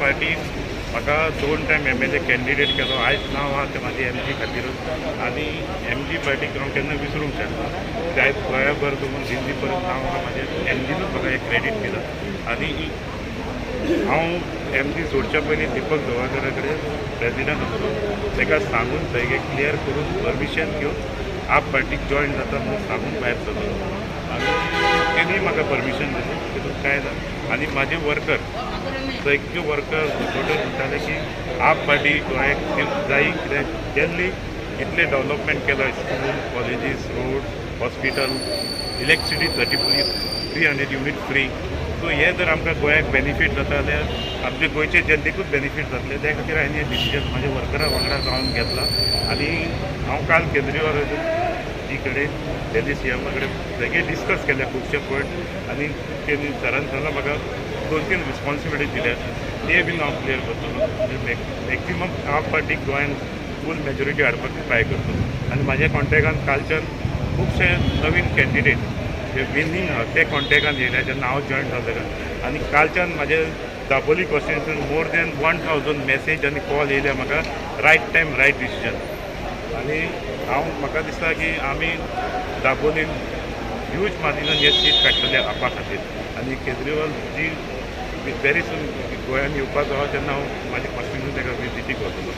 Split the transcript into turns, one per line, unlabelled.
Party म्हाका दोन time MLA candidate केलो. आयज नांव आहा तें म्हाजें एमजी खातीरूच आनी एमजी पार्टीक हांव केन्ना विसरूंक शकना. ते आयज गोंयाभर दवरून दिल्ली पर्यंत नांव आहा म्हाजें. एमजीनूच म्हाका हें क्रेडीट दिलां आनी हांव एमजी सोडच्या पयलीं दीपक जवागरा कडेन, प्रेजिडंट आसलो, ताका सांगून, सगळें क्लियर करून, परमिशन घेवन आप पार्टीक जॉयन जाता म्हणून सांगून भायर सरलो आनी तेणी म्हाका परमिशन दिलें. तितून कांय ना. आनी म्हाजे वर्कर, सगळे वर्कर, सपोर्टर म्हणटाले की आप पार्टी गोंयाक जायी, कित्याक दिल्ली इतलें डेवलपमेंट केलां: school, colleges, road, hospital, electricity 300 unit free. So हे जर आमकां गोंयाक बेनिफीट जाता जाल्यार आमचे गोंयचे जनतेकूच बेनिफीट जातले. त्या खातीर हांवें हें डिसिजन म्हाज्या वर्करा वांगडा जावन घेतला. आनी हांव काल केजरीवाल जी कडेन, दिल्ली सीएमा कडेन सगळे डिस्कस केले खुबशे पॉयंट आनी तेणी सरान सांगलां, म्हाका दोन तीन रिस्पॉन्सिबिलिटी दिल्या, ते बीन हांव क्लियर करतलो. म्हणजे मॅक्सिमम आप पार्टीक गोंयान फूल मेजॉरिटी हाडपाक ट्राय करतलो. आनी म्हाज्या कॉन्टेक्टान कालच्यान खुबशे नवीन कॅन्डिडेट जे विनींग आहा ते कॉन्टेक्टान येयले जेन्ना हांव जॉयन जालो ताका. आनी कालच्यान म्हाजे दाबोली कॉन्स्टिट्युन्सीन मोर दॅन 1000 मॅसेज आनी कॉल येयल्या म्हाका, रायट टायम, रायट डिसिजन. आनी हांव म्हाका दिसता की आमी दाबोलीन ह्यूज मार्जिनान हे सीट काडटले आपा खातीर. आनी केजरीवाल जी व्हेरी सून गोंयान येवपाचो आहा, तेन्ना हांव म्हाजे कॉन्स्टिट्युन्सी ताका विजिटीक वतलो.